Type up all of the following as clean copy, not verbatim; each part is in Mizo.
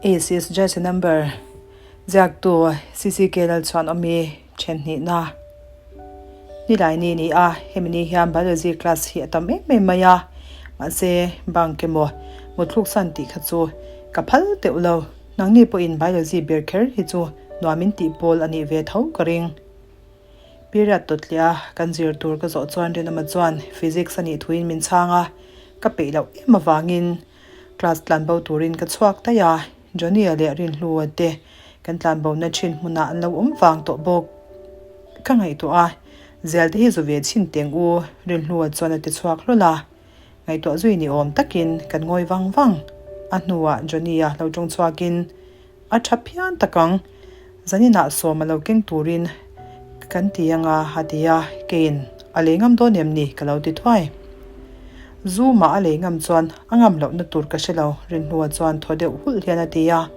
Ace is just a number ziaktu CCK Lalchhuanawmi then hnihna Nilai ni ni a, hemi ni hian biology class hi a tam em em mai a, mahse bunk emaw mutthluk san tih kha chu ka phal teuh lo, nangni pawhin biology ber kher hi chu nuam in tih pawl a nih ve tho ka ring. Period tawtliah kan zir tur ka zawh chuan Rinawma chuan physics a nih thuin min chhang a, ka peih loh em avangin class tlanbo turin ka chhuak daih a, Johnny-a leh Rinhlua te kan tlanbona thin hmunah an lo awm vang tawh bawk. Ka ngaihtuah a, Zel te hi zu ve chhin teng u, Rinhlua chuan a ti chhuak hlawl a, ngaihtuah zui ni awm takin kan ngawi vang vang. A hnuah Johnny-a lo tawng chhuakin A tha phian tak ang, zaninah sawm a lo keng turin kan ti anga a ti a, keiin a lei ngam dawn em ni ka lo ti thuai. Zu mah a lei ngam chuan a ngam lohna tur ka hre lo, Rinhlua chuan thaw deuh hulh hian a ti a,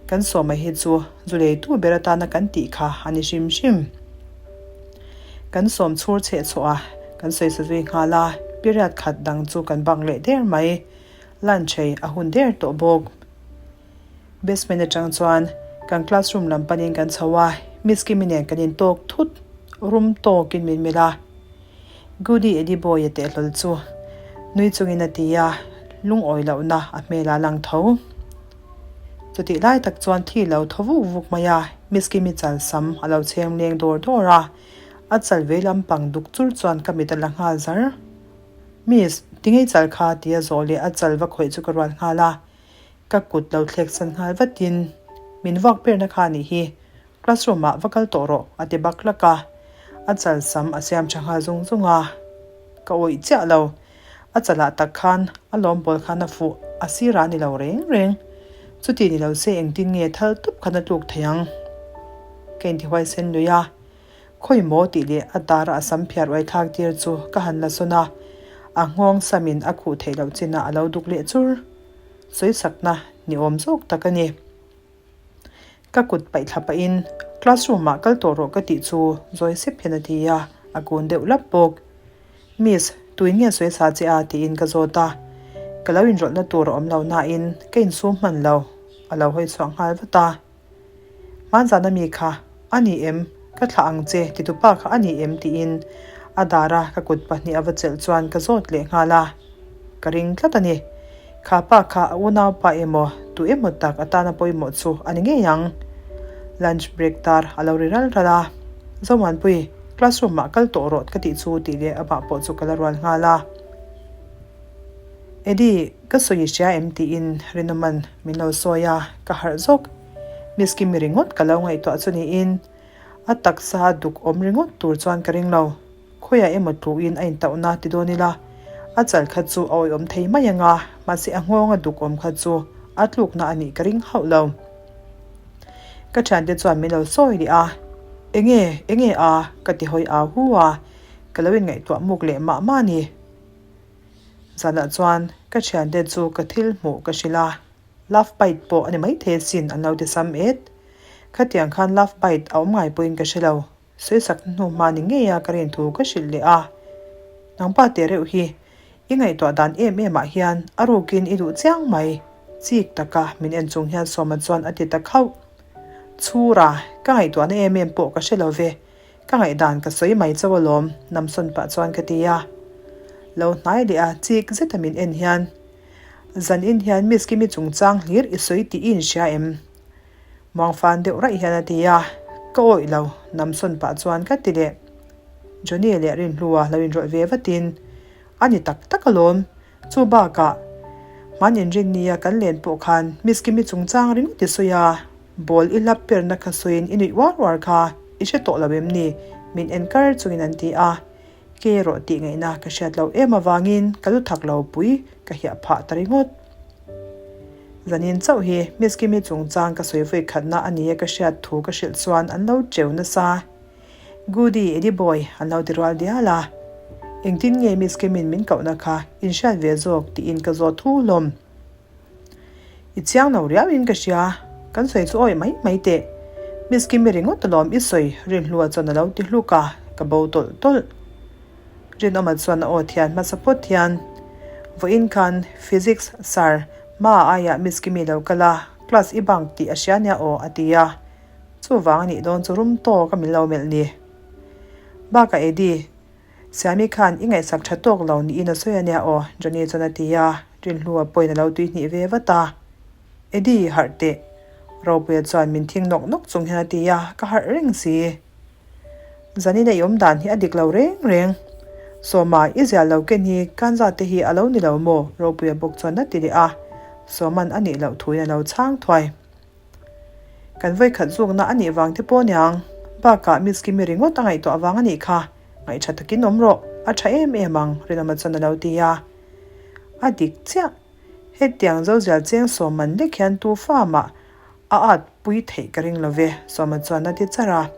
kan sawma hi chu zu leitu ber atana kan tih kha a ni hrim hrim. Kan sawm chhur chheh chhuah a, kan sawisa zui nghal a, period khat dang chu kan bak leh der mai, lunch ei a hun der tawh bawk. Basement atang chuan kan classroom lam panin kan chho a, Miss Kimi nen kan intawk thut rum tawkin min melh a. Goody Eddie Boy-a tehlawl chu nui chungin a ti a, lungawi lohna a hmelah a lang tho. Chutih lai tak chuan thi lo thaw vuk vuk mai a, Miss Kimi chal sam a lo chheng leng dawr dawr a, a chal vei lampang duk chur chuan ka mit a la nghal zar. Miss, tingei chal kha tia zawh leh a chal va khawih chu ka ruat nghal a. Ka kut lo thlek san nghal vatin, Min vuak perna kha anih hi, classroom ah va kal tawh rawh a ti bak lak a, a chal sam a siam tha nghal zung zung a, ka awih chiah lo, a chalah tak khan a lawm pawl khan a fuh a sir a ni lo reng reng, chuti ni lo se engtin nge thal tup khan a tluk thei ang? Ka intihuai sen lui a, Khawi maw tih leh a dara a sam phiar uai thlak tir chu ka han la sawn a, a nghawng samin a khuh theih loh chinah a lo duk leh chur. Sawisakna ni awm zawk tak a ni. Ka kut paih thla pahin classroom ah kal tawh rawh ka tih chu zawi sep hian a ti a, a kun deuh lap bawk. Miss, tuin nge sawisa che a tiin ka zawt a, ka lo inrawlhna tur a awm lo nain ka insum hman lo, a lo hawi chhuak nghal vat a. Hmanzana mi kha a ni em? Ka thlah ang che titupa kha a ni em? tiin a dara ka kut pahnih a va chelh chuan ka zawt leh nghal a, ka ring tlat a ni. Kha pa kha a unaupa emaw tu emaw tak atana pawimawh chu a ni ngei ang. Lunch break tar a lo ri ral ral a, Zomuanpui, classroom ah kal tawh rawh ka tih chu tih leh amah pawh chu ka la rual nghal a. Eddie, ka sawi i hria em? tiin Rinawman min lo sawi a, ka harh zawk. Miss Kimi ringawt ka lo ngaihtuah chu niin a taksa duk awm ringawt tur chuan ka ring lo. Khawiah emaw tluin a intauhna ti dawn ila, a chal kha chu a awihawm thei mai anga, mahse a nghawnga duk awm kha chu a tlukna a nih ka ring hauh lo. Ka thiante chuan min lo sawi leh a, Enge, enge a? ka ti hawi au hu a, ka lo inngaihtuah muk leh mah mah a ni. Zanah chuan ka thiante chu ka thil hmuh ka hrilh a, love bite pawh a ni maithei asin an lo ti sam et. Khatiang khan love bite a awm ngai pawhin ka hre lo, sawisak hnu hma ni ngei a ka rin thu ka hrilh leh a. Nangpa teh reuh hi i ngaihtuah dan em em ah hian a rukin i duh chiang mai, chik taka min en chung hian Sawma chuan a ti ta khauh. Chhura, ka ngaihtuahna em em pawh ka hre lo ve, Ka ngaihdan ka sawi mai chauh alawm, namsawn pah chuan ka ti a. Lo hnai leh a, chik zeta min en hian, Zan in hian Miss Kimi chungchang hlir i sawi tih i inhria em? Muangfan deuh raih hian a ti a, ka awih lo, namsawn pah chuan ka ti leh. Johnny leh Rinhlua lo inrawlh ve vatin, A ni tak tak alawm, chu bakah hman inrin nia kan len pawh khan Miss Kimi chungchang ringawt i sawi a, Ball i hlap perna kha sawiin i nuih uar uar kha i hre tawh lo em ni? Min en kar chungin an ti a, ke erawh tih ngaihna ka hriat loh em avangin ka lu thak lo pui ka hiah phah ta ringawt. Zanin chauh hi Miss Kimi chungchang ka sawi vawi khatna a nia ka hriat thu ka hrilh chuan an lo teu nasa. Goody, Eddie boy an lo ti rual dial a, engtin nge Miss Kimi'n min kohna kha in hriat ve zawk tiin ka zawt thu hlawm. I chiang lo riau in ka hria, kan sawi chu awih mai mai teh. Miss Kimi ringawt alawm i sawi Rinhlua chuan a lo ti hluk a, ka bo tawlh tawlh. Rinawma chuan a aw thian hmasa phawt hian, Vawiin khan Physics sir hma aiah Miss Kimi lo kal a. Class i bunk tih a hria nia aw a ti a. Chuvang a nih dawn chu rum tawk a min lo melh ni. Bakah Eddie, Siami khan i ngaihsak tha tawk lo niin a sawi a nia aw Johnny chuan a ti a, Rinhlua pawhin a lo tuihnih ve vat a. Eddie, harh teh. Ropuia chuan min thing nawk nawk chung hian a ti a, ka harh reng si. Zanin a i awm dan hi a dik lo reng reng. Sawma, i ziah lo ken hi Kanza te hi a lo ni lo maw? Ropuia bawk chuan a ti leh a, Sawman a nih loh thuin a lo chhang thuai. Kan vawikhat zukna a nih vang te pawh aniang. Bakah Miss Kimi ringawt a ngaihtuah vang a nih kha. Ngaihṭha takin awm rawh, a ṭha em em ang, Rinawma chuan a lo ti a. A dik chiah. Hetiang zozial cheng Sawman lek hian tu fa mah a at pui theih ka ring lo ve, Sawma chuan a ti char a.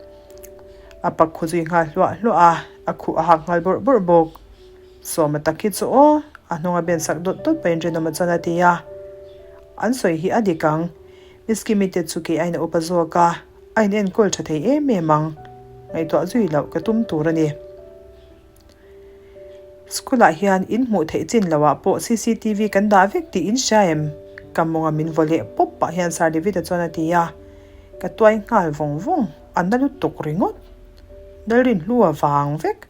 A pak khu zui nghal hluah hluah a, a khuh a hak nghal bawrh bawrh bawk. Sawma tak hi chu aw, a hnung a ben sak dawt dawt pahin Rinawma chuan a ti a. An sawi hi a dik ang. Miss Kimi te chu kei aiin a upa zawk a, a in enkawl tha thei em em ang. Ngaihtuah zui loh ka tum tur a ni. School ah hian in hmuh theih chin loh ah pawh cctv kan dah vek tih in hria em? Ka mawnga min vaw leh pawp pah hian Sir David-a chuan a ti a. Ka tuai nghal vawng vawng, a na lutuk ringawt. Lalrinhlua vang vek.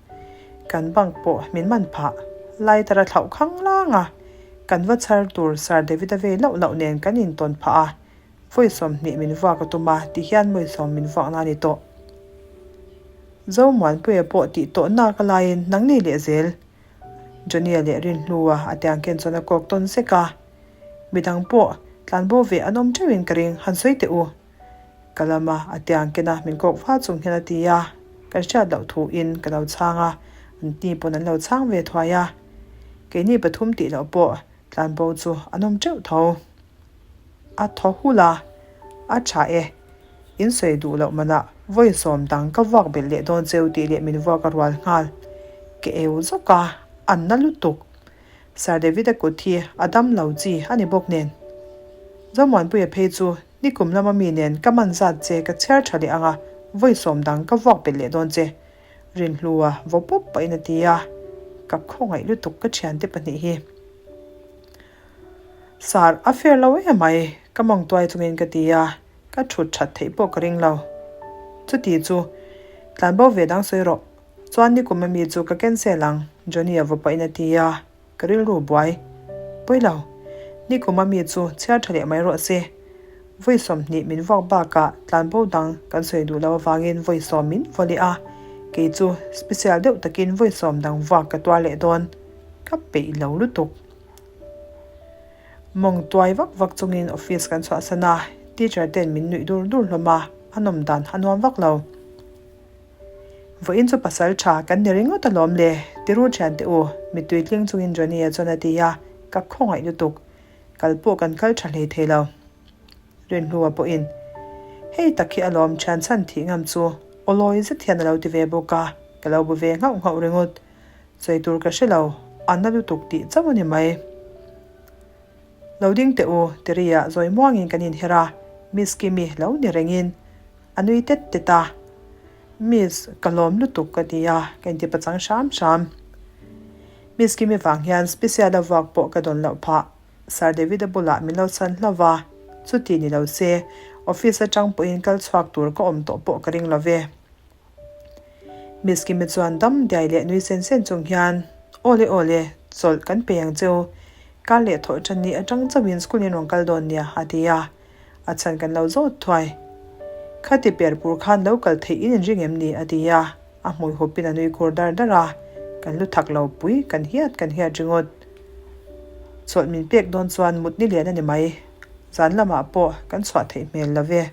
Kan bank pawh min man phah. Lighter a thlauh khang lang a, kan va chhar tur Sir David-a vei loh loh nen kan intawn phah a, vawi 20 min vuak a tum a, ti hian vawi sawm min vuakna a ni tawh. Zomuanpuia pawh tih tawh nak a laiin nangni leh zel. Johnny-a leh Rinhlua a tiang ken chuan a kawk tawn sek a, midang pawh tlanbo ve an awm teuhin ka ring, han sawi teh u. Ka lam a, a tiang ken a, min kawk va chung hian a ti a, kan hriat loh thu in ka lo chhang a, an ni pawn an lo chhang ve thuai a, keini pathum tih loh pawh tlanbo chu an awm teuh tho. A thaw hulh a, a tha e, in sawi duh loh manah vawi sawm dang ka vuak belh leh dawn cheu tih leh min vuak a rual nghal. Ka eu zawk a, an na lutuk. Sir David-a kut hi a dam lo chi a ni bawk nen. Zomuanpuia phei chu Nikum lama mi nen ka man zat che ka chhiar tha leh ang a, vawi sawm dang ka vuak belh leh dawn che. Rinhlua vaw pawp pahin a ti a, ka khawngaih lutuk ka thiante pahnih hi. Sar a fair lo em mai, ka mawng tuai chungin ka ti a, ka thut that theih pawh ka ring lo. Chuti chu, tlanbo ve dang sawi rawh, chuan nikum ami chu ka cancel ang, Johnny-a vaw pahin a ti a. Ka rilru buai. Pawi lo. Nikum a mi chu chhiar tha leh mai rawh se. Vawi 20 min vuak bakah tlanbo dang kan sawi duh lo avangin vawi sawm min vaw leh a, kei chu special deuh takin vawi sawm dang vuak ka tuar leh dawn. Ka peih lo lutuk. Mawng tuai vak vak chungin office kan chhuahsan a, teacher ten min nuih dur dur hlawm a, a nawm dan a nuam vak lo. Vawiin chu pasal tha kan ni ringawt alawm le, tiru thian teh u, mittui tling chungin Johnny-a chuan a ti a, ka khawngaih lutuk. Kal pawh kan kal tha hlei thei lo. Rinhlua pawhin, Hei tak hi alawm thian chhan thih ngam chu, aw lawi zet hian a lo ti ve bawk a, ka lo bu ve nghauh nghauh ringawt. Sawi tur ka hre lo, a na lutuk tih chauh a ni mai. Lo ding teh u, Terry-a zawi muangin kan inher a, Miss Kimi lo ni rengin a nui tet tet a. Miss, ka lawm lutuk ka ti a, ka inti pachang hram hram. Miss Kimi vang hian special a vuak pawh ka dawn loh phah. Sir David-a bulah min lo chhan hlauh va, chuti ni lo se, office atang pawhin kal chhuak tur ka awm tawh pawh ka ring lo ve. Miss Kimi chuan dam diai leh nui sen sen chung hian, Awle awle, chawlh kan pe ang cheu. Kar leh thawh tan ni atang chauhin school in rawn kal dawn nia, a ti a. A chhan kan lo zawt thuai. Khati per pur khan lo kal theih in inring em ni? a ti a. A hmui hupin a nui khur dar dar a. Kan lu thak lo pui, kan hiat kan hiat ringawt. Chawlh min pek dawn chuan mut ni lian a ni mai. Zan lamah pawh kan chhuah theih hmel lo ve.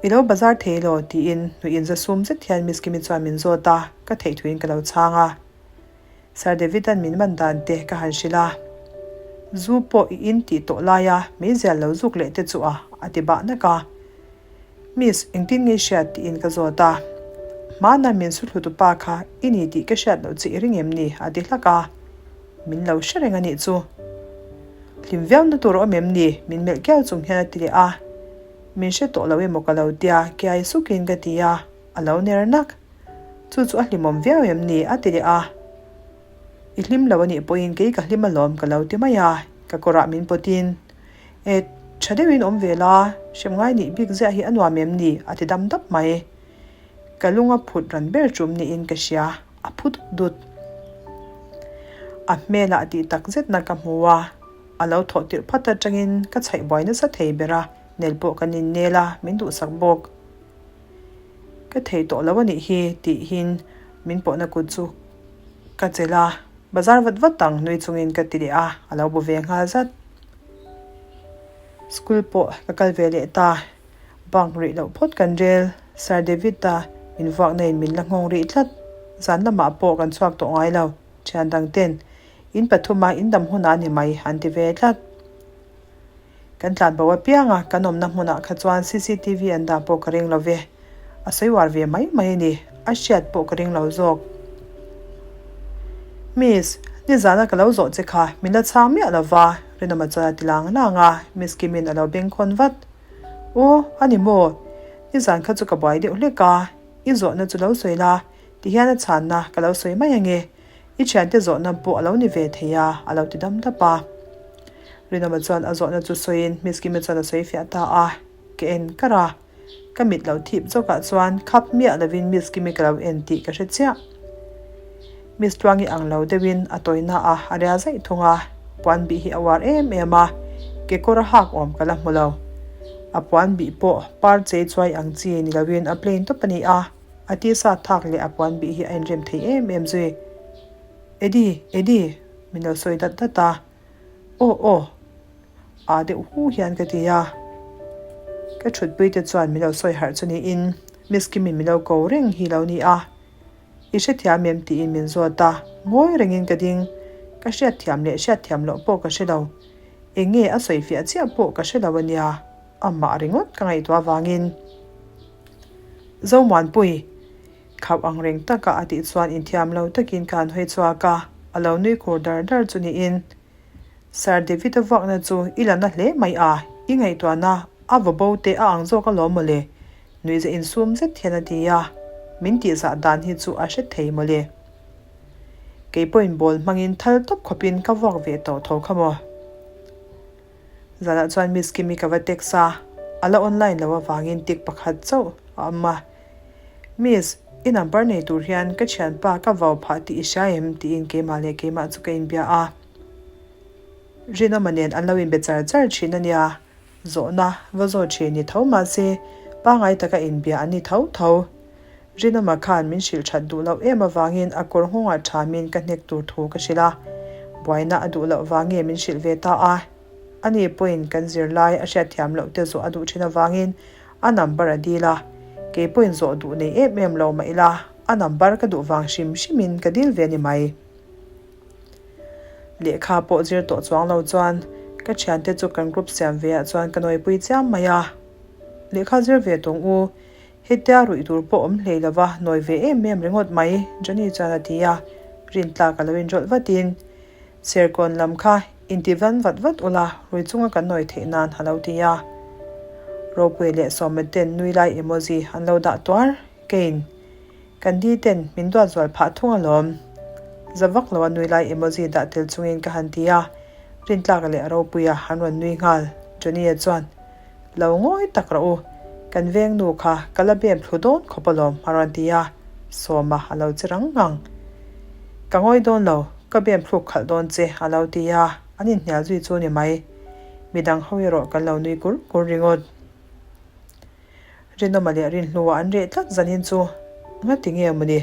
I lo bazar thei lo tiin hnuh inza sum zet hian Miss Kimi chuan min zawt a, ka theih thuin ka lo chhang a. Sir David-a'n min man dan te ka han hrilh a. Zu pawh i in tih tawh laia meizial lo zuk leh te chu a, a ti bah nak a. Miss, engtin nge i hriat tiin ka zawt a. Hmana min su thlu tupa kha i ni tih ka hriat loh che i ring em ni? a ti hlak a. Min lo hre reng a nih chu. Hlim viau na tur a awm em ni? Min melh kiau chung hian a ti leh a. Min hre tawh lo emaw ka lo tia, kiai sukin ka ti a, a lo ner nak. Chu chu a hlimawm viau em ni? a ti leh a. I hlim lo a nih pawhin kei ka hlim alawm ka lo ti mai a, ka kawrah min pawtin. E, tha deuhin awm ve la, hrem ngai nih bik ziah hi a nuam em ni? a ti dam dap mai. Ka lung a phut ran ber tum niin ka hria, a phu dut dut. A hmelah tih tak zetna ka hmu a, a lo thawh tirh phat atangin ka chhaih buai nasa thei ber a, nel pawh kan innel a, min duhsak bawk. Ka thei tawh lo a nih hi tihin min pawhna kut chu ka chelh a, bazar vat vat ang nui chungin ka ti leh a, a lo bu ve nghal zat. School pawh ka kal ve leh ta, bank rih loh phawt kan rel, Sir David-a min vuakna in min la nghawng rih tlat, zan lamah pawh kan chhuak tawh ngai lo, thian dang ten in pathuma in dam hunah a ni mai an ti ve tlat. Kan tlan bo apiang a, kan awmna hmunah kha chuan cctv an dah pawh ka ring lo ve. A sawi uar ve mai mai a ni, a hriat pawh ka ring lo zawk. Miss, nizana ka lo zawh che kha min la chhang miah lo va, Rinawma chuan a ti lang lang a, Miss Kimin a lo bengkhawn vat. Aw, a ni maw? Nizan kha chu ka buai deuh hlek a, i zawhna chu lo sawi la, tihian a chhanna ka lo sawi mai ange. I thiante zawhna pawh a lo ni ve thei a, a lo ti dam dap a. Rinawma chuan a zawhna chu sawiin Miss Kimi chuan a sawi fiah ta a, ka en kar a. Ka mit lo thip zawkah chuan khap miah lovin Miss Kimi ka lo en tih ka hre chiah. Miss Tluangi ang lo deuhin a tawina a a ria zaih thung a, puan bih hi a uar em em a, kekawr a hak awm ka la hmu lo. A puan bih pawh par chei chuai ang chi ni lovin a plain tawp a ni a. A tisa thak leh a puan bih hi a inrem thei em em zui. Eddie, Eddie, min lo sawi dat dat a. Aw, aw, aa deuh hu hian ka ti a. Ka thutpui te chuan min lo sawi harh chu niin Miss Kimin min lo ko reng hi lo ni a. I hrethiam em tiin min zawt a, ngawi rengin ka ding. Ka hriatthiam leh hriatthiam loh pawh ka hre lo. Eng nge a sawi fiah chiah pawh ka hre lo a nia. Amah ringawt ka ngaihtuah avangin. Zomuanpui, khauh ang reng taka a tih chuan inthiam lo takin ka han hawi chhuak a, a lo nui khur dar dar chu niin. Sir David-a vuakna chu i la na hle mai a, i ngaihtuahna a va bo teh a ang zawk alawm mawle, nuihza insum zet hian a ti a, min tihzah dan hi chu a hre thei mawle. Kei pawhin ball hmangin thal tawp khawpin ka vuak ve tawh tho kha maw. Zanah chuan Miss Kimi ka va text a, a la online lo avangin tik pakhat chauh a awm a. Miss, i number nei tur hian ka thianpa ka vau phah tih i hria em? tiin keimah leh keimah chu ka inbia a. Rinawma nen an lo inbe char char thin a nia, zawhna va zawt thin ni tho mahse pangngai taka inbia an ni tho tho. Rinawma khan min hrilh that duh loh em avangin a kawr nghawngah thamin ka hnek tur thu ka hrilh a, buaina a duh loh vang nge min hrilh ve ta a. Ani pawhin kan zirlai a hriatthiam loh te zawh a duh thin avangin a number a dil a, kei pawhin zawh duh nei em em lo mah ila a number ka duh vang hrim hrimin ka dil ve a ni mai. Lehkha pawh zir tawh chuang lo chuan ka thiante chu kan group siam ve ah chuan ka nawipui chiam mai a, lehkha zir ve tawng u Hetia ruih tur pawh awm hlei lova nawi ve em em ringawt mai, Johnny chuan a ti a, rintlak a lo inrawlh vatin, Serkawn lam kha inti van vat vat ula, rui chunga kan nawi theih nan a lo ti a. Ropui leh Sawma ten nui lai emoji an lo dah tuar, Kane, kan di ten min duat zual phah thung alawm. Za vak loa nui lai emoji dah tel chungin ka han ti a, rintlak leh Ropuia an rawn nui nghal, Johnny-a chuan, Lo ngawi tak rawh u, kan veng nu kha ka la bem thlu dawn khawp alawm a rawn ti a, Sawma a lo che rang ngang. Ka ngawi dawn lo, ka bem thluk khalh dawn che a lo ti a, an inhnial zui chu ni mai. Midang ho erawh kan lo nui kur kur ringawt. Rinawma leh Rinhlua an reh tlat zanin chu ngati nge mawni?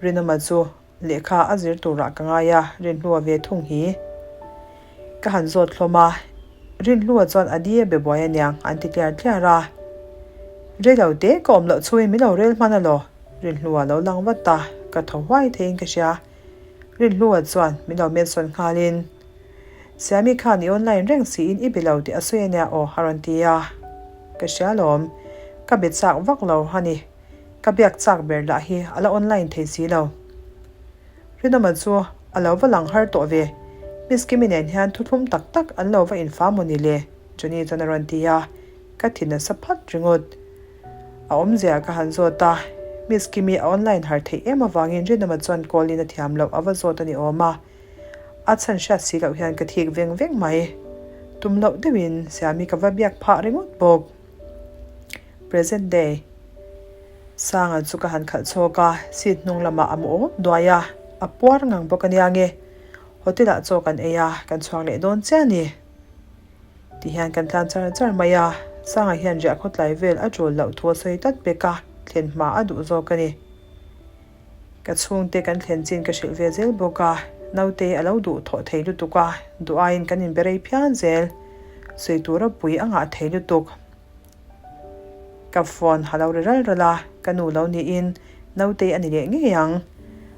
Rinawma chu Lehkha a zir turah ka ngai a, Rinhlua ve thung hi ka han zawt hlawm a, Rinhlua chuan a di a be buai aniang an ti tliar tliar a. Reilo te ka awm loh chhuin min lo rel hman alaw? Rinhlua lo lang vat a, ka thaw huai theiin ka hria. Rinhlua chuan min lo mensawn nghalin, Siami khan i online reng siin i be lo tih a sawi ania aw a rawn ti a. Ka hria alawm, ka be chak vak lo a ni. Ka biak chak ber lah hi a la online thei si lo. Rinawma chu a lo va lang har tawh ve. Miss Kimi nen hian thuthlum tak tak an lo va infa maw ni le? Johnny chuan a rawn ti a, ka thin a sa phat ringawt. A awmzia ka han zawt a, Miss Kimi a online har theih em avangin Rinawma chuan call in a thiam loh a va zawt a ni awm a. A chhan hriat si loh hian ka thik veng veng mai. Tum loh deuhin Siami ka va biak phah ringawt bawk. Present day. Sanga chu ka han khalh chhawk a, seat hnung lamah a mu awp duai a, a puar ngang bawk ania nge. Hotel ah chaw kan ei a, kan chhuak leh dawn chiah a ni. Ti hian kan tlan char char mai a, Sanga hian riah khawtlai vel a tul loh thu a sawi tlat pek a, thlen hma a duh zawk a ni. Ka chhungte kan thlen chin ka hrilh ve zel bawk a, naute a lo duh thawh thei lutuk a, duh aiin kan inbe rei phian zel. Sawi tura pui a ngah thei lutuk. Ka phone ha lo ri ral ral a, ka nu lo niin naute a ni leh ngei ang.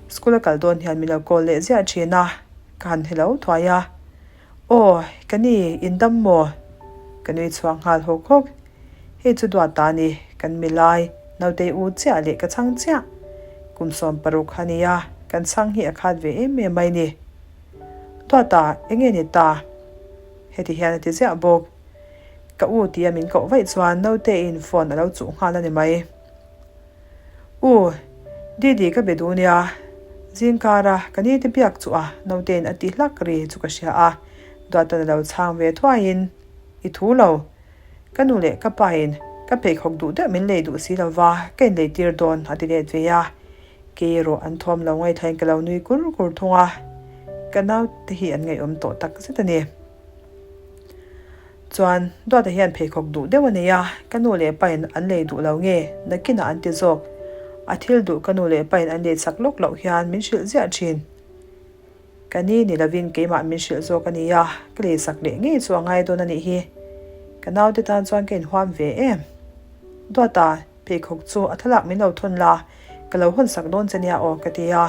School a kal dawn hian min lo call leh ziah thin a, ka han helo thuai a. Aw, ka ni, in dam maw? Ka nui chhuak nghal hawk hawk. Hei chu duat ta a ni, kan milai, nautei u chiah leh ka chhang chiah. Kum 16 a nia, kan chhang hi a khat ve em em mai ni. Duata, eng nge ni ta? Heti hian a ti ziah bawk. Ka u tia min koh vaih chuan nauteiin phone a lo chuh nghal a ni mai. U, Didi ka be duh nia, zingkara ka ni te biak chu a nautein a ti hlak ri chu ka hria a, Duatan a lo chhang ve thuaiin, I thu lo, ka nu leh ka pain ka pheikhawk duh deuh min lei duh si lo va, ka inlei tir dawn a ti let ve a, kei erawh an thawm lo ngaithlain ka lo nui kur kur thung a, ka naute hi an ngaihawm tawh takzet a ni. Chuan, Duata hian pheikhawk duh deuh a nei a, ka nu leh pain an lei duh lo nge, nakinah an ti zawk. A thil duh ka nu leh pain an lei chak lawk loh hian min hrilh ziah thin. Ka ni ni lovin keimah min hrilh zawk a ni a, ka lei sak leh ngei chu a ngai dawn a nih hi. Ka naute tan chuan ka inhuam ve em. Duata, pheikhawk chu a thlalak min lo thawn la, ka lo hawn sak dawn che nia aw ka ti a.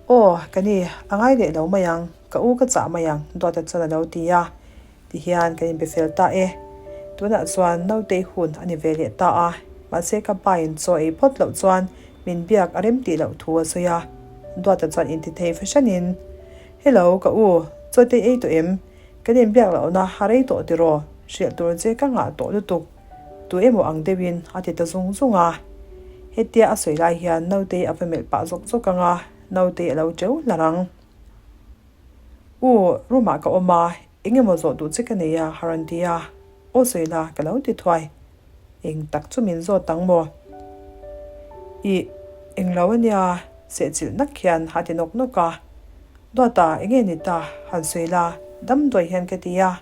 Aw, ka ni, a ngai leh lo mai ang. Ka u ka chah mai ang, Duata chuan a lo ti a. Tihian kan inbe fel ta e. Tunah chuan nautei hun a ni ve leh ta a, mahse ka pa in chaw ei phawt loh chuan min biak a rem tih loh thu a sawi a. Duata chuan intithei fahranin, Hello, ka u, chaw te ei tawh em? Kan inbiak lohna a rei tawh tiraw? Hrilh tur che ka ngah tawh lutuk. Tu emaw ang deuhin a ti ta zung zung a. Hetia a sawi lai hian nautei a va melh pah zawk zawk ang a, nautei a lo teuh hlar ang. U, room ah ka awm a, eng emaw zawh duh che ka nei a, a rawn ti a. Aw sawi la, ka lo ti thuai. Eng tak chu min zawt ang maw? Ih, eng lo a nia, sehchilh nak hian a ti nawk nawk a. Duata, eng nge ni ta? Han sawi la, damdawi hian ka ti a.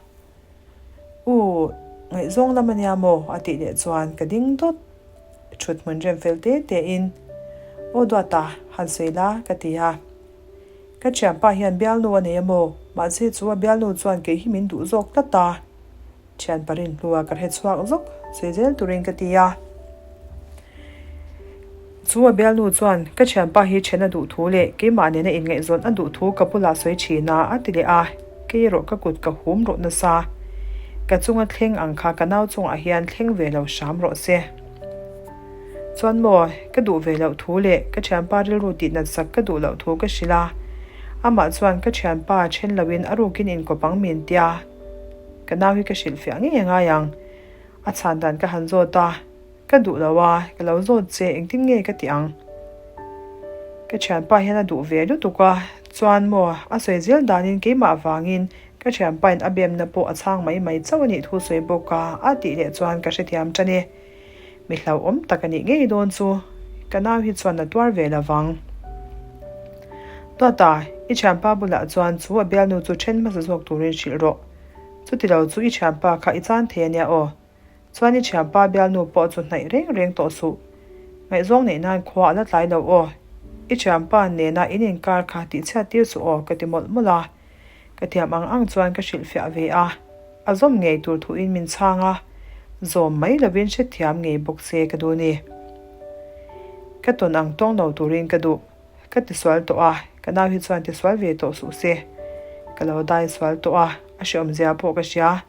U, ngaihzawng lam a nia maw? a tih leh chuan ka ding dawt. Thut hmun rem fel te te in, Aw Duata, han sawi la, ka ti a. Ka thianpa hian bialnu a nei a maw? Mahse chu a bialnu chuan kei hi min duh zawk tlat a. Thianpa rinhlua ka hre chhuak zawk, sawi zel turin ka ti a. Chu a bialnu chuan ka thianpa hi then a duh thu leh keimah nena inngaihzawn a duh thu ka bulah sawi thin a, a ti leh a. Kei erawh ka kut ka hum rawh nasa. Ka chunga thleng ang kha ka nau chungah hian thleng ve lo hram rawh se. Chuan maw, ka duh ve loh thu leh ka thianpa rilru tih nat sak ka duh loh thu ka hrilh a. Amah chuan ka thianpa then loin a rukin inkawp ang min tia. Ka nau hi ka hrilh fiah ngei a ngai ang. A chhan dan ka han zawt a. Ka duh lo a, ka lo zawt che engtin nge ka tih ang? Ka thianpa hian a duh ve lutuk a, chuan maw a sawi zel danin keimah vangin ka thianpain a bemna pawh a chhang mai mai chauh a nih thu sawi bawk a, a tih leh chuan ka hrethiam tan e. Mi hlauhawm tak a nih ngei dawn chu ka nau hi chuan a tuar ve lo vang. Duata, i thianpa bulah chuan chu a bialnu chu then hmasa zawk turin hrilh rawh. Chuti lo chu i thianpa kha i chan thei a nia aw. Chuan i thianpa bialnu pawh chu hnaih reng reng tawh suh. Ngaihzawng neih nan khua a la tlai lo aw. I thianpa nena in inkar kha tihchhiat tir suh aw ka ti mawlh mawlh a. Ka thiam ang ang chuan ka hrilhfiah ve a. A zawm ngei tur thuin min chhang a, zawm mai lovin hrethiam ngei bawk se ka duh ni. Ka tawn ang tawng lo turin ka duh. Ka tisual tawh a, ka nau hi chuan tisual ve tawh suh se. Ka lo dai sual tawh a, a hreawmzia pawh ka hria.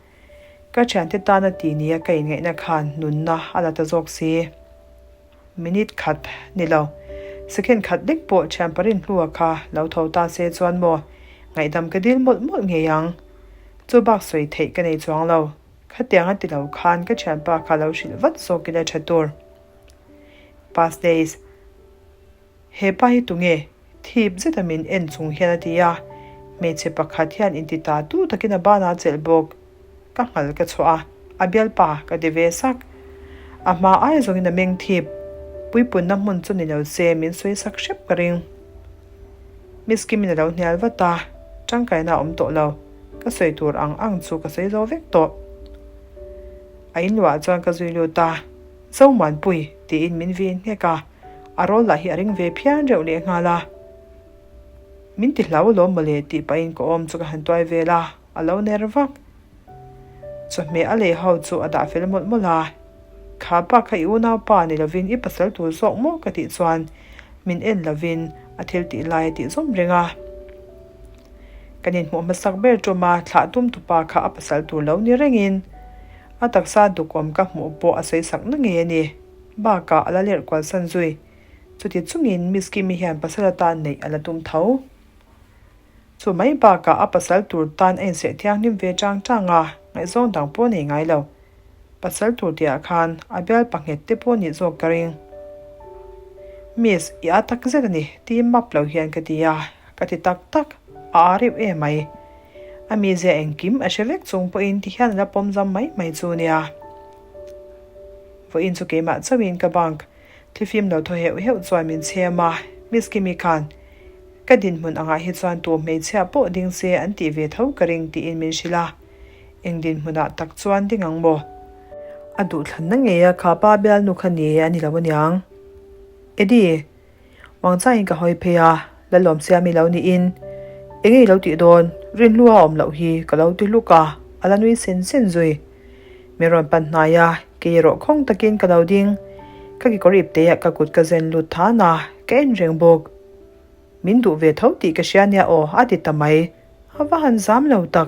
Ka thiante tana ti nia ka inngaihna khan nunna a la ta zawk si. Minute khat ni lo, second khat lek pawh thian parin hlua kha lo tho ta se chuan maw ngaihdam ka dil mawlh mawlh ngei ang. Chu bak sawi theih ka nei chuang lo. Khatiang a ti lo khan ka thianpa kha lo hrilh vat zawk ila tha tur. Past days. He pa hi tunge? Thip zeta min en chung hian a ti a. Hmeichhe pakhat hian inti ta tu takin a banah a chelh bawk. Ka nghal ka chhuah a, a bialpa ka ti ve sak. A hma ai zawngin a meng thip. Puipunna hmun chu ni lo se min sawi sak hrep ka ring. Miss Kimin a lo hnial vat a, tangkaina a awm tawh lo. Ka sawi tur ang ang chu ka sawi zo vek tawh. A inluah chuan ka zui lut a, Zomuanpui tiin min vin nghek a, a rawl lah hi a ring ve phian reuh lehnghal a. Min ti hlau alawm mawle tih pahin ka awm chu ka han tuai vel a, a lo ner vak. Chawhmeh a lei ho chu a dah fel mawlh mawlh a, Kha pa kha i unau pa ni lovin i pasal tur zawk maw ka tih chuan min en lovin a thil tih lai a tih zawm reng a. Kan inhmuh hmasak ber ṭuma thlah tum tupa kha a pasal tur lo ni rengin a taksa dukawm ka hmuh pawh a sawi sak na ngei a ni. Bakah a la lerh kual san zui. Chuti chungin Miss Kimi hian pasal atan neih a la tum tho. Chu mai bakah a pasal tur tan a inserh thianghlim ve chang chang a, ngaihzawng dang pawh nei ngai lo. Pasal tur tihah khan a bial panghet te pawh nih zawk ka ring. Miss, i a tak zet a ni, ti map lo hian ka ti a, ka ti tak tak, a a reuh em mai. A mizia engkim a hre vek chung pawhin ti hian a la pawm zam mai mai chu nia. Vawiin chu keimah chauhin ka bank Thifim lo thaw heuh heuh chuan min chhem a, Miss Kimi khan, Ka dinhmun angah hi chuan tu hmeichhia pawh ding se an tih ve tho ka ring tiin min hrilh a, eng dinhmunah tak chuan ding ang maw? A duhthlanna ngei a kha pa bialnu kha ni a ni lo aniang. Eddie, Wangchaiin ka hawi phei a, Lalawmsiami lo niin, Eng nge i lo tih dawn? Rinhlua a awm loh hi ka lo ti hluk a, a la nui sen sen zui. Min rawn pan hnai a, kei erawh khawng takin ka lo ding. Ka kekawr ip teiah ka kut ka zen lut than a, ka en reng bawk. Min duh ve tho tih ka hria nia aw, a ti ta mai. A va han zam lo tak.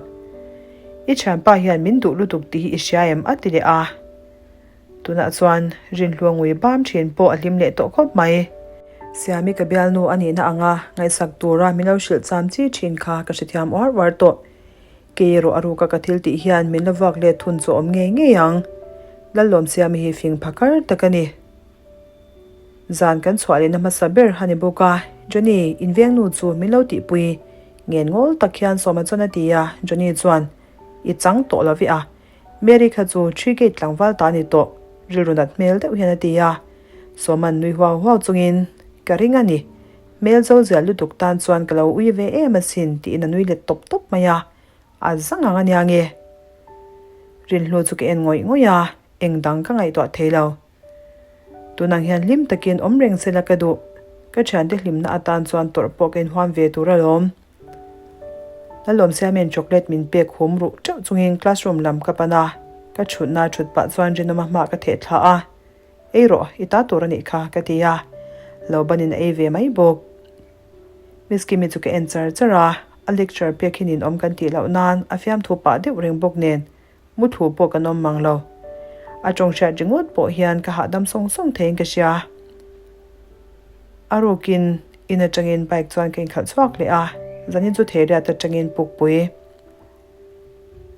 I thianpa hian min duh lutuk tih hi i hria em? a ti leh a. Tunah chuan Rinhlua ngui bam thin pawh a hlim leh tawh khawp mai. Siami ka bialnu a nihna anga ngaihsak tura min lo hrilh cham chi thin kha ka hrethiam uar uar tawh. Kei erawh a ruka ka thil tih hian min la vak let thun chu awm ngei ngei ang. Lallawm Siami hi fing phakar tak a ni. Zan kan chhuah lehna hmasa ber a ni bawk a, Johnny, invengnu chu min lo tihpui. Ngen ngawl tak hian Sawma chuan a ti a, Johnny chuan, I chang tawh lo ve a, Mary kha chu Tree Gate tlangval ta a ni tawh, rilru nat hmel deuh hian a ti a. Sawma'n nui huau huau chungin, Ka ring a ni. Hmel zo zial lutuk tan chuan ka lo ui ve em asin tiin a nui let tawp tawp mai a, a zang ang a nia nge. Rinhlu chu ka en ngawih ngawih a, eng dang ka ngaihtuah thei lo. Tunang hian hlim takin awm reng sela ka duh, ka thiante hlimna atan chuan tawrh pawh ka inhuam ve tur alawm. Lalawmsiami'n chocolate min pek hum ruh teuh chungin classroom lam ka pan a, ka thutna thut pah chuan Rinawma hma ka theh thla a. Ei rawh, i ta tur a nih kha, ka ti a. Lo banin a ei ve mai bawk. Miss Kimi chu ka en char char a, a lecture pek hi ninawm kan tih loh nan a fiamthu pah deuh reng bawk nen muthu pawh kan awm mang lo. A tawng hriat ringawt pawh hian ka hahdam sawng sawng theiin ka hria. A rukin in atangin bike chuan ka inkhalh chhuak leh a, zanin chu Theriat atangin Pukpui.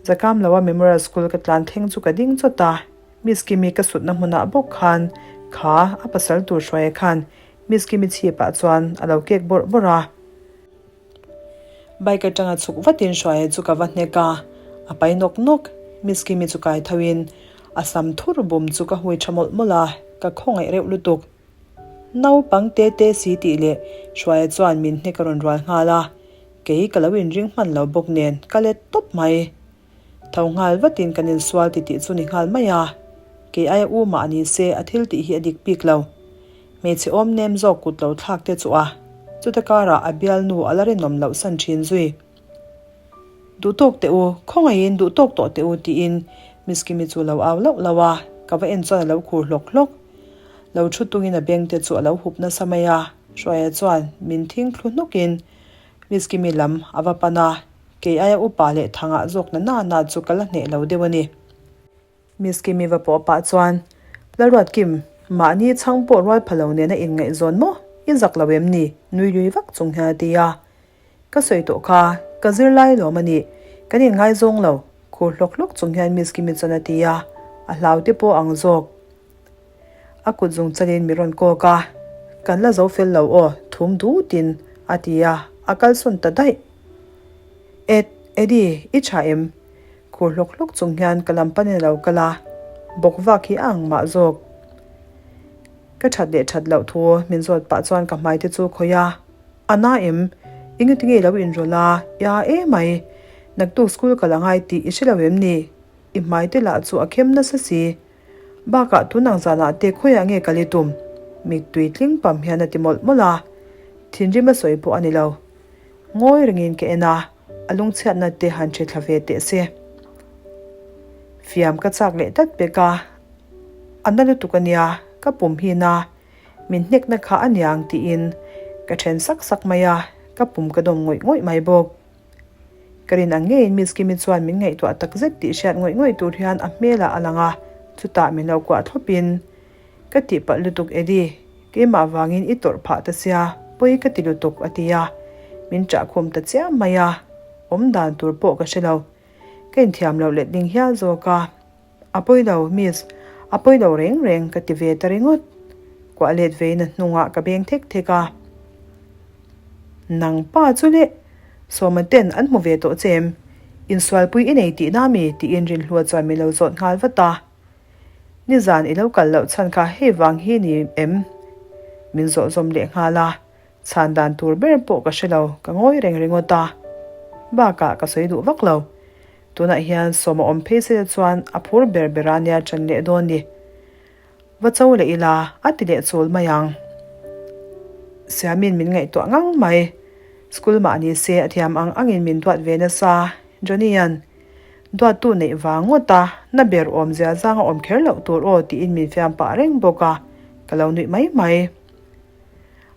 Zakam loa Memorial School ka tlan thleng chu ka ding chawt a, Miss Kimi ka sutna hmunah bawk khan kha a pasal tur hruaia khan Miss Kimi chhipah chuan a lo kek bawrh bawrh a. Bike atanga chhuk vatin hruaia chu ka va hnek a, a pai nawk nawk. Miss Kimi chu kai thoin a sam thur bum chu ka hui tha mawlh mawlh a, ka khawngaih reuh lutuk. Naupang te te si tih leh hruaia chuan min hnek a rawn rual nghal a, kei ka lo inring hman lo bawk nen ka let tawp mai. Tho nghal vatin kan insual ti tih chu ni nghal mai a, kei aia u mah ni se a thil tih hi a dik bik lo. Hmeichhe awm nem zawk kut lo thlak te chu a, chuta karah a bialnu a la rinawm loh san thin zui. Duh tawk teh u, khawngaihin duh tawk tawh teh u tiin Miss Kimi chu lo au lauh lauh a, ka va en chuan a lo khur hlawk hlawk. Lo thu tungin a beng te chu a lo hup nasa mai a, Hruaia chuan min thing thlu hnukin Miss Kimi lam a va pan a, Kei aia upa leh thangah zawk na na na chu ka la hneh lo deuh a ni. Miss Kimi va pawh pah chuan, Lalruat Kim, mahni chhang pawh rual pha lo nena inngaihzawn maw? I zak lo em ni? nui lui vak chung hian a ti a. Ka sawi tawh kha, ka zirlai lawm a nih, kan inngaizawng lo, khur hlawk hlawk chung hian Miss Kimi chuan a ti a, a hlau te pawh ang zawk. A kut zung chalin mi rawn kawk a, Kan la zo fel lo aw, thum dutin a ti a, a kalsawn ta daih. Ed, Eddie, i tha em? Khur hlawk hlawk chung hian ka lam panin a lo kal a, bawk vak hi a ang mah zawk. Ka that leh that loh thu min zawt pah chuan ka hmai te chu khawih a, A na em? Engati nge i lo inrawlh a? I a e mai. Naktuk school kal a ngai tih i hre lo em ni? I hmai te lah chu a khem nasa si. Bakah tunang zanah te khawiah nge kal i tum? Mittui tling pam hian a ti mawlh mawlh a. Thinrim a sawi pawh a ni lo. Ngawi rengin ka en a, a lungchhiatna te han hre thla ve teh se. Fiam ka chak leh tlat pek a, a na lutuk a nia, ka pum hi na, min hnekna kha a niang tiin ka then sak sak mai a, ka pum ka dawm ngawih ngawih mai bawk. Ka rin ang ngeiin Miss Kimi chuan min ngaihtuah tak zet tih hriat ngawih ngawih tur hian a hmelah a lang a, chutah min lo kuah thlawpin, Ka tihpalh lutuk Eddie, keimah vangin i tawrh phah ta sia, pawi ka ti lutuk a ti a, min ṭahkhum ta chiam mai a, awm dan tur pawh ka hre lo. Ka inthiam loh let ding hial zawk a, A pawi lo Miss, a pawi lo reng reng ka ti ve ta ringawt. Kuah let vein a hnungah ka beng thek thek a. Nang pa chu le, Sawma ten an hmu ve tawh che em? Insualpui i nei tihna mi? tiin Rinhlua chuan min lo zawt nghal vat a. Nizan i lo kal loh chhan kha hei vang hi ni em? Min zawh zawm leh nghal a, chhan dan tur ber pawh ka hre lo, ka ngawi reng ringawt a. Bakah ka sawi duh vak lo. Tunah hian sawm a awm phei se chuan a phur ber ber a nia ṭan leh dawn ni. Va cho leh ila a ti leh chul mai ang. Siamin min ngaihtuah ngang mai. School mah ni se a thiam ang angin min duat ve nasa. Johnny-a'n duattu neih vang ngawt a, na ber awmzia zang a awm kher loh tur aw tiin min fiam pah reng bawk a, ka lo nuih mai mai.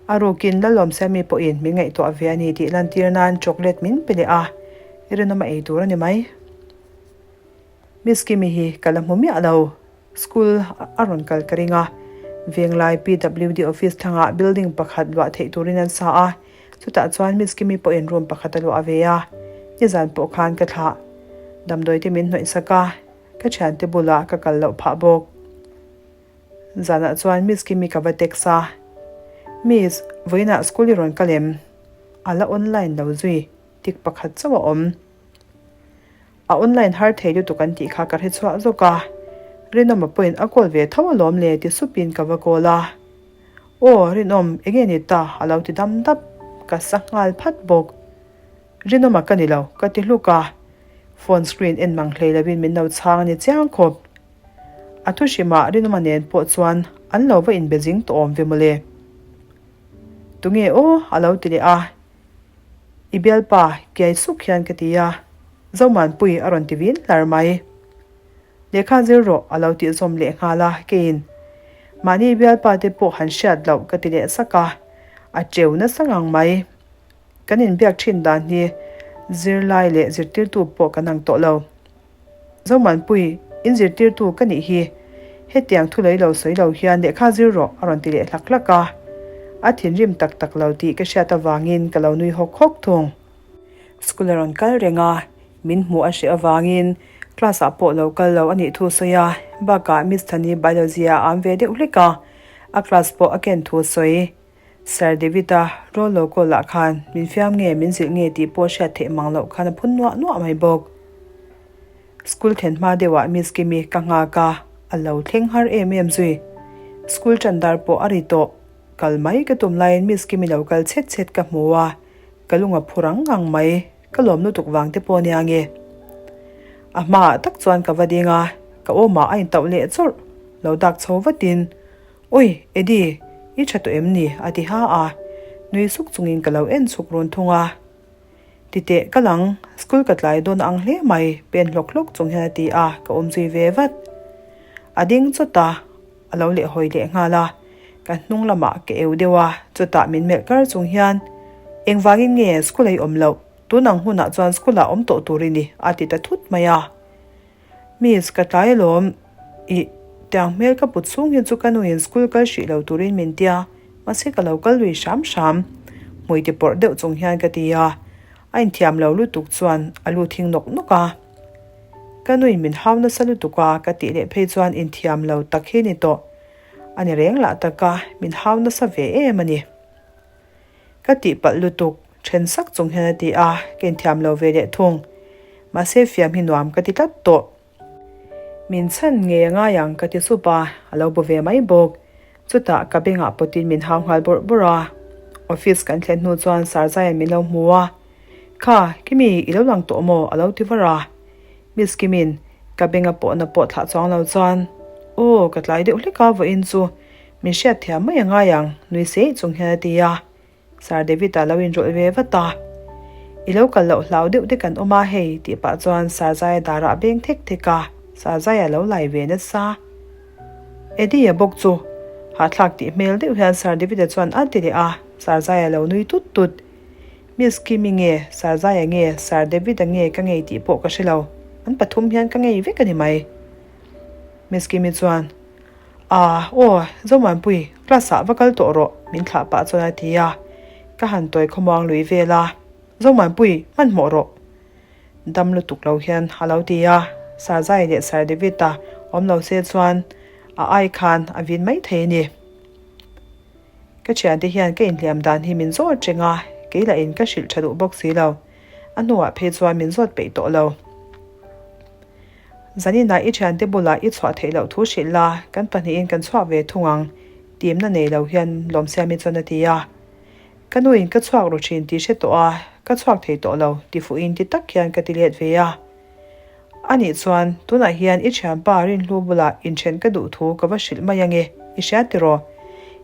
A rukin Lalawmsiami pawhin min ngaihtuah ve a ni tih lantir nan chocolate min pe leh a, i rinawm a ei tur a ni mai. Miss Kimi hi ka la hmu miah lo. School a rawn kal ka ring a, Venglai PWD office thlangah building pakhat luah theih turin an sa a, chutah chuan Miss Kimi pawhin room pakhat a luah ve a, nizan pawh khan ka thlah. Damdawi te min hnawih sak a, ka thiante bulah ka kal loh phah bawk. Zanah chuan Miss Kimi ka va text a, Miss, vawiinah school i rawn kal em? A la online lo zui, tik pakhat chauh a awm. A online har thei lutuk an tih kha ka hre chhuah zawk a, Rinawma pawhin a call ve tho alawm le ti supin ka va call a. Aw, Rinawm, enge ni ta? a lo ti dam dap, ka sa nghal phat bawk. Rinawma ka ni lo, ka ti hluk a. Phone screen en mang hlei lovin min lo chhang a ni chiang khawp. A thu hrimah Rinawma nen pawh chuan an lo va inbe zing tawh awm ve mawle. Tunge aw? a lo ti leh a. I bialpa kiai suk hian ka ti a, Zomanpui a rawn ti vin hlar mai. Lehkha zir rawh a lo tih zawm leh nghal a, keiin mahni bialpa te pawh han hriat loh ka ti leh sak a, a teu nasa ngang mai. Kan inbiak thin dan hi zirlai leh zirtirtu pawh kan ang tawh lo. Zomanpui, in zirtirtu ka nih hi. Hetiang thu lei lo sawi lo hian lehkha zir rawh a rawn ti leh hlak hlak a. A thinrim tak tak lo tih ka hriat avangin ka lo nui hawk hawk thung. School a rawn kal reng a, min hmuh a hreh avangin class ah pawh lo kal lo a nih thu sawi a, bakah Miss Thani biology ah a am ve deuh hlek a, a class pawh a ken thu sawi. Sir David-a rawl lo call ah khan min fiam nge min zilh nge tih pawh hriat theih mang loh khan a phun nuah nuah mai bawk. School thlen hma deuhah Miss Kimi ka nghak a, a lo thleng har em em zui. School tan dar pawh a ri tawh. Kal mai ka tum laiin Miss Kimi lo kal chhet chhet ka hmu a, ka lung a phu rang ngang mai, ka lawm lutuk vang te pawh nia nge. A hmaah tak chuan ka va ding a, ka awmah a intauh leh chawrh, lo dak chho vatin Ui, Eddie, i tha tawh em ni? a ti ha a, nui suk chungin ka lo en chhuk run thung a. Titeh, ka lang, school ka tlai dawn ang hle mai, pen hlawk hlawk chung hian a ti a, ka awm zui ve vat. A ding chawt a, a lo leh hawi leh nghal a, ka hnung lamah ka eu deuh a, chutah min melh kar chung hian, Engvangin nge school a i awm loh? Tun ang hunah chuan school ah awm tawh tur i ni, a ti ta thut mai a. Miss, ka tlai alawm. Ih, tiang hmel ka put chhung hi chu ka nuin school kal hrih lo turin min tia, mahse ka lo kal lui hram hram. Hmui ti pawrh deuh chung hian ka ti a, a inthiam lo lutuk chuan a lu thing nawk nawk a. Ka nuin min hau nasa lutuk a, ka tih leh phei chuan inthiam lo tak hi ni tawh. A ni reng lah tak a, min hau nasa ve em a ni. Ka tihpalh lutuk, then sak chung hian a ti a, ka inthiam lo ve leh thung. Mahse fiam hi nuam ka ti tlat tawh. Min chhan ngei a ngai ang ka ti sup a, a lo bu ve mai bawk. Chutah ka bengah pawtin min hau nghal bawrh bawrh a. Office kan thlen hnu chuan Sarzaia'n min lo hmu a, Kha, Kimi, i lo lang tawh maw? a lo ti var a. Miss Kimi'n ka benga pawhna pawh thlah chuang lo chuan, Aw, ka tlai deuh hlek a vawiin chu min hriat thiam mai a ngai ang, nui sei chung hian a ti a. Sir David-a lo inrawlh ve vat a, I lo kal loh hlau deuh te kan awm a hei, tih pah chuan Sarzaia darah a beng thek thek a, Sarzaia lo lai ve nasa. Eddie-a bawk chu hahthlak tih hmel deuh hian Sir David-a chuan a ti leh a, Sarzaia lo nui tut tut. Miss Kimi nge, Sarzaia nge, Sir David-a nge ka ngei tih pawh ka hre lo, an pathum hian ka ngei vek a ni mai. Miss Kimi chuan. Aah, aw, Zomuanpui, class ah va kal tawh rawh, min thlah pah chuan a ti a. Ka han tawi khawmuang lui vel a, Zomuanpui, hmanhmawh rawh. Dam lutuk lo hian a lo ti a, Sarzai leh Sir David-a awm lo se chuan a ai khan a vin mai thei a ni. Ka thiante hian ka inhliam dan hi min zawt reng a, kei lah in ka hrilh tha duh bawk si lo. A hnuah phei chuan min zawt peih tawh lo. Zaninah i thiante bulah i chhuah theih loh thu hrilh la, kan pahnihin kan chhuak ve thung ang, timna nei lo hian Lawmsiami chuan a ti a. Ka nuin ka chhuak ru thin tih hre tawh a, ka chhuak thei tawh lo, ti fuhin ti tak hian ka ti let ve a. Anih chuan, tunah hian i thianpa Rinhlu bulah inthen ka duh thu ka va hrilh mai ange, i hria tiraw?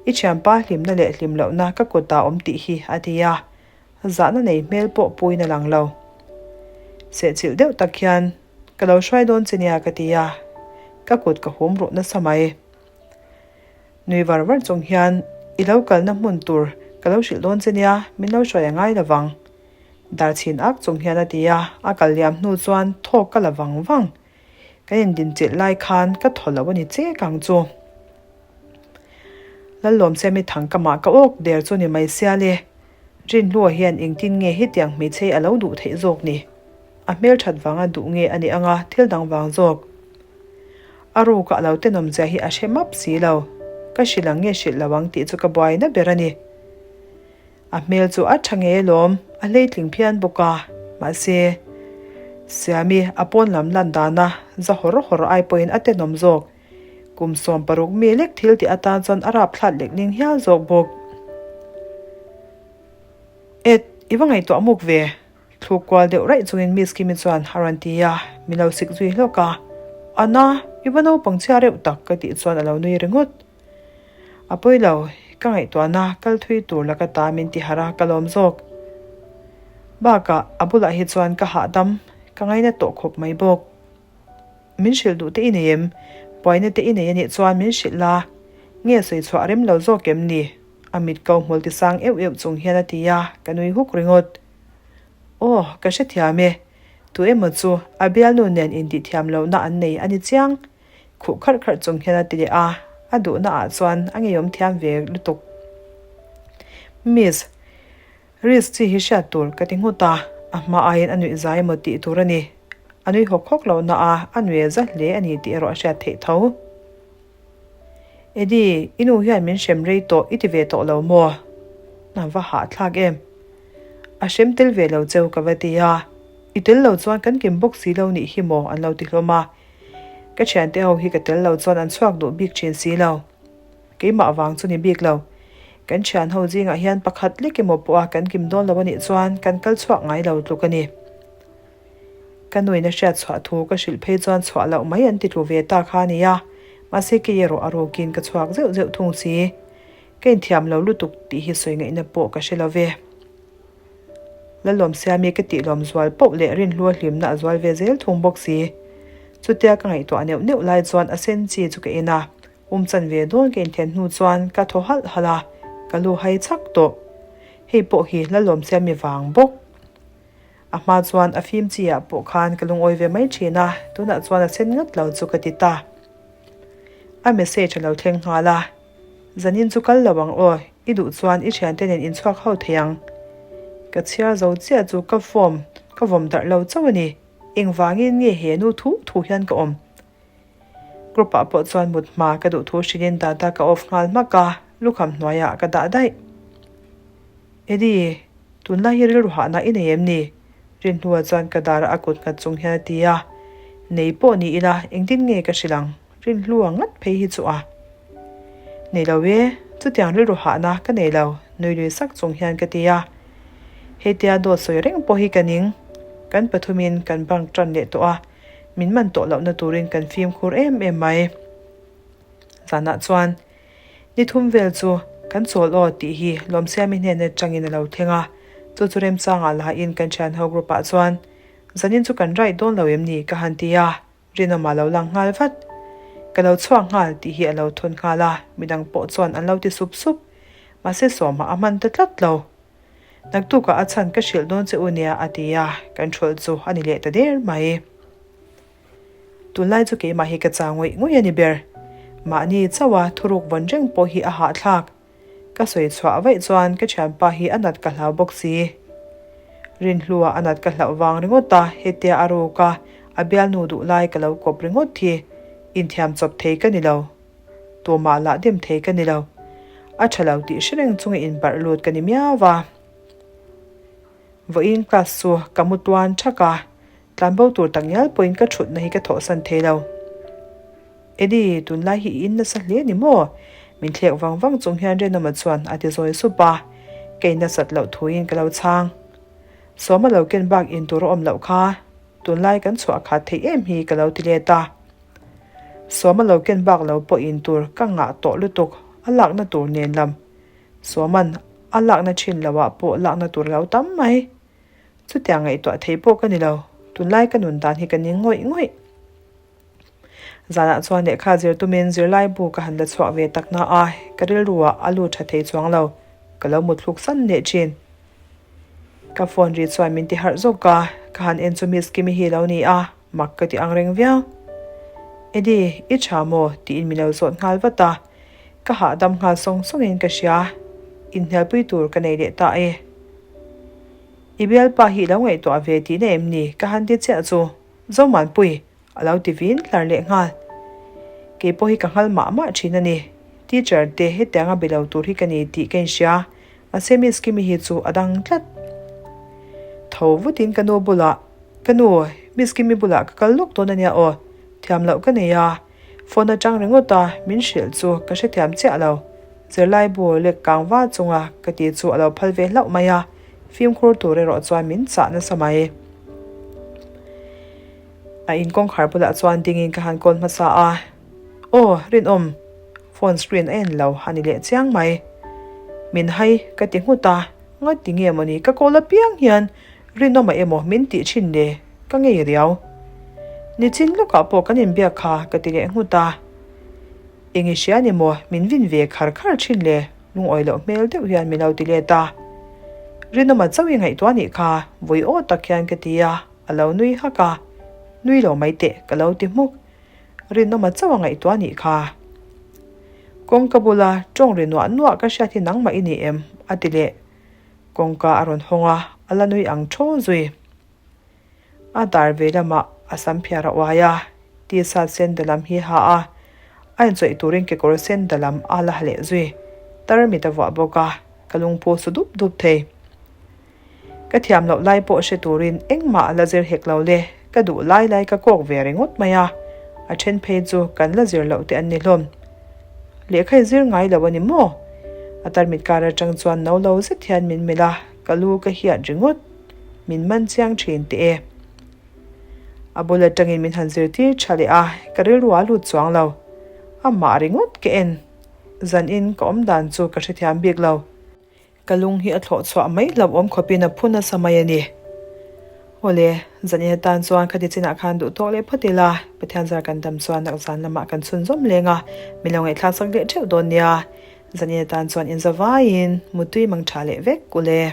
I thianpa hlimna leh hlim lohna ka kutah awm tih hi, a ti a. Zahna nei hmel pawh puiin a lang lo. Sehchilh deuh tak hian, Ka lo hruai dawn che nia ka ti a, ka kut ka hum ruh nasa mai. Nui var var chung hian, I lo kalna hmun tur ka lo hrilh dawn che nia, min lo hruai a ngai lovang. Dar chhin ak chung hian a ti a, a kal liam hnu chuan thawk ka la vang vang. Kan indinchilh lai khan ka thaw lo a ni che kang chu. Lallawmsemi thangkamah ka awk der chu ni mai sia le. Rinhlua hian engtin nge hetiang hmeichhei a lo duh theih zawk ni? A hmelthat vanga duh nge a nih anga thil dang vang zawk? A ruka a lo tenawm zia hi a hre map si lo. Ka hrilh ang nge hrilh lo ang tih chu ka buaina ber a ni. A hmel chu a tha ngei alawm, a hleitling phian bawk a. Mahse, Siami a pawn lam lan dana za hawr hawr ai pawhin a tenawm zawk. Kum 16 mi lek thil tih atan chuan a rap thlat lek ning hial zawk bawk. Et, i va ngaihtuah muk ve? Thluk kual deuh raih chungin Miss Kimi chuan a rawn ti a, min lo sik zui hlawk a. Ana, i va naupang chhia reuh tak ka tih chuan a lo nui ringawt. A pawi lo, ka ngaihtuahna kal thui tur laka ta min ti harh a, ka lawm zawk. Bakah, a bulah hi chuan ka hahdam, ka ngaina tawh khawp mai bawk. Min hrilh duh te i nei em? Buaina te i nei anih chuan min hrilh la, nge sawi chhuah rem lo zawk em ni? A mit ko hmul ti sang euh euh chung hian a ti a, ka nui huk ringawt. Aw, ka hrethiam e. Tu emaw chu a bialnu nen intihthiam lohna an nei a ni chiang. Khuh kharh kharh chung hian a ti leh a, a duhna ah chuan a ngeiawm thiam ve lutuk. Miss, risk chi hi hriat tur ka ti nghut a, a hma aiin a nuih zai emaw tih tur a ni. A nui hawk hawk loh na a, a nui za hle a ni tih erawh a hriat theih tho. Eddie, i nu hian min hrem rei tawh i ti ve tawh lo maw? A va hahthlak em? A hrem tel ve lo cheu ka va ti a, i tel lo chuan kan kim bawk si lo nih hi maw an lo ti hlawm a. Ka thiante ho hi ka tel lo chuan an chhuak duh bik thin si lo. Keimah vang chu ni bik lo. Kan thian ho zingah hian pakhat lek emaw pawha kan kim dawn lo anih chuan kan kal chhuak ngai lo tluk a ni. Ka nuin a hriat chhuah thu ka hrilh phei chuan chhuah loh mai an ti tlu ve ta kha a ni a, mahse kei erawh a rukin ka chhuak zeuh zeuh thung si. Ka inthiam lo lutuk tih hi sawi ngaihna pawh ka hre lo ve. Lalawmsiami ka tih lawm zual poh leh rinhlua hlimna a zual ve zel thung bawk si. Chutia ka ngaihtuah neuh neuh lai chuan a sen chi chu ka en a, um chan ve dawn ka inthen hnu chuan ka thaw halh halh a, ka lu hai chak tawh. Hei pawh hi Lalawmsiami vang bawk. A hma chuan a fim chi ah pawh khan ka lungawi ve mai thin a, tunah chuan a sen ngat lo chu ka ti ta. A message a lo thleng nghal a. Zanin chu kal lo ang aw, i duh chuan i thiante nen inchhuak ho thei ang. Ka chhiar zo chiah chu ka form ka vawm darh lo chauh a ni. Engvangin nge he nu thu thu hian ka awm? Group ah pawh chuan mut hma ka duh thu hrilhin data ka off nghal hmak a, lukham hnuaiah ka dah daih. Eddie, tunlai hi rilru hahna i nei em ni? Rinhlua chuan ka darah a kut nghat chung hian a ti a. Nei pawh ni ila engtin nge ka hrilh ang? Rinhlua ngat phei hi chu a nei lo e, chutiang rilru hahna ka nei lo, nui lui sak chung hian ka ti a. Hetia dawt sawi reng pawh hi ka ning. Kan pathumin kan bank tan leh tawh a, min man tawh lohna turin kan fimkhur em em mai. Zanah chuan ni thum vel chu kan chawl aw tih hi Lawmsiami hnen atangin a lo thleng a, chu chu remchangah lahin kan thianho group ah chuan zanin chu kan right dawn lo em ni ka han ti a, Rinawm a lo lang nghal vat. Ka lo chhuak nghal tih hi a lo thawn nghal a, midang pawh chuan an lo ti sup sup. Mahse sawmah a hman ta tlat lo. Naktukah a chhan ka hrilh dawn che u nia a ti a, kan hrulh chu a ni leh ta der mai. Tunlai chu keimah hi ka chang ngawih ngawih a ni ber. Mahni chauha thuruk vawn reng pawh hi a hahthlak. Ka sawi chhuah vaih chuan ka thianpa hi a nat ka hlau bawk si. Rinhlua a nat ka hlauh vang ringawt a, hetia a ruk a, a bialnu duh lai ka lo kawp ringawt hi inthiam chawp thei ka ni lo. Tumah lah dem thei ka ni lo. A tha lo tih hre reng chunga inbarh lut ka ni miau va. Vawiin class chu ka mu tuan thak a, Tlanbo tur tak ngial pawhin ka thutna hi ka thawhsan thei lo. Eddie, tunlai hi i in nasa hle ni maw? Min thlek vang vang chung hian Renawma chuan a ti zawi sup a, ka in nasat loh thuin ka lo chhang. Sawma lo ken bak in tur a awm loh kha, tunlai kan chhuah khat theih em hi ka lo ti let a. Sawma lo ken bak lo pawh in tur ka ngah tawh lutuk, a lakna tur nen lam. Sawma'n a lakna thin loah pawh lakna tur a lo tam mai. Chutiang ngaihtuah thei pawh ka ni lo, tunlai ka nun dan hi ka ning ngawih ngawih. Zanah chuan lehkha zir tumin zirlai bu ka han la chhuak ve tak na a, ka rilruah a lut tha thei chuang lo, ka lo mutthluk san leh thin. Ka phone ri chuan min ti harh zawk a, ka han en chu Miss Kimi hi lo ni a, mak ka ti ang reng viau. Eddie, i tha maw? tiin min lo zawt nghal vat a, ka hahdam nghal sawng sawngin ka hria, inhnialpui tur ka nei leh ta e. I bialpa hi i lo ngaihtuah ve tihna em ni? Ka han ti chiah chu Zomanpui a lo ti vin hlar leh nghal. Kei pawh hi ka nghal mah mah thin a ni. Teacher te hetianga be lo tur hi ka ni tih ka inhria. Mahse Miss Kimi hi chu a dang tlat. Tho vutin ka nu bulah, Ka nu, Miss Kimi bulah ka kal lawk dawn a nia aw. Thiam loh ka nei a. Phone atang ringawt a min hrilh chu ka hrethiam chiah lo. Zirlai bu lek kang va chunga ka ti chu a lo phal ve hlauh mai a, fimkhur tur erawh chuan min chah nasa mai. A in kawngkhar bulah chuan dingin ka han call hmasa a, Aw, rinawm, phone screen a en lo a ni leh chiang mai. Min hai ka ti nghut a, ngati nge mawni ka call apiang hian Rinawma emaw min tih thin le, ka ngei riau. Nichin lawkah pawh kan inbiak kha ka ti leh nghut a. Eng i hria ni maw min vin ve khar khar thin le, lungawi loh hmel deuh hian min lo ti let a. Rinawma chauh i ngaihtuah nih kha, vawi aw tak hian ka ti a, a lo nui hak a. Nui lo mai teh ka lo ti hmuk. Rinawma chauh a ngaihtuah nih kha. Kawngka bula tawng ri nuah nuah ka hriat hi nangmah i ni em? a ti leh. Kawngka a rawn hawng a, a la nui ang thaw zui. A dar ve lamah a sam phiar a uai a, t-shirt sen da lam hi ha a, a inchawih turin kekawr sen da lam a la ha leh zui. Tarmit a vuah bawk a, ka lungphu su dup dup thei. Ka thiam loh lai pawh hre turin engmah a la zir hek lo le, ka duh lai lai ka kawk ve ringawt mai a, a then phei chu kan la zir loh te an ni hlawm. Lehkha i zir ngai lo a ni maw? A tarmit kar atang chuan no lo zet hian min melh a, ka lu ka hiat ringawt. Min man chiang thin teh e. A bul atangin min han zirtir tha leh a, ka rilru a lut chuang lo. Amah ringawt ka en. Zanin ka awm dan chu ka hrethiam bik lo. Ka lung hi a thlawh chhuah mai hlauhawm khawpin a phu nasa mai a ni. Awle, zanin atan chuan khati chinah khan duh tawk leh phawt ila, Pathian zar kan dam chuan nak zan lamah kan chhunzawm leng a, min lo ngaihthlak sak leh theuh dawn nia. Zanin atan chuan inzavaiin mutui mang tha leh vek ule.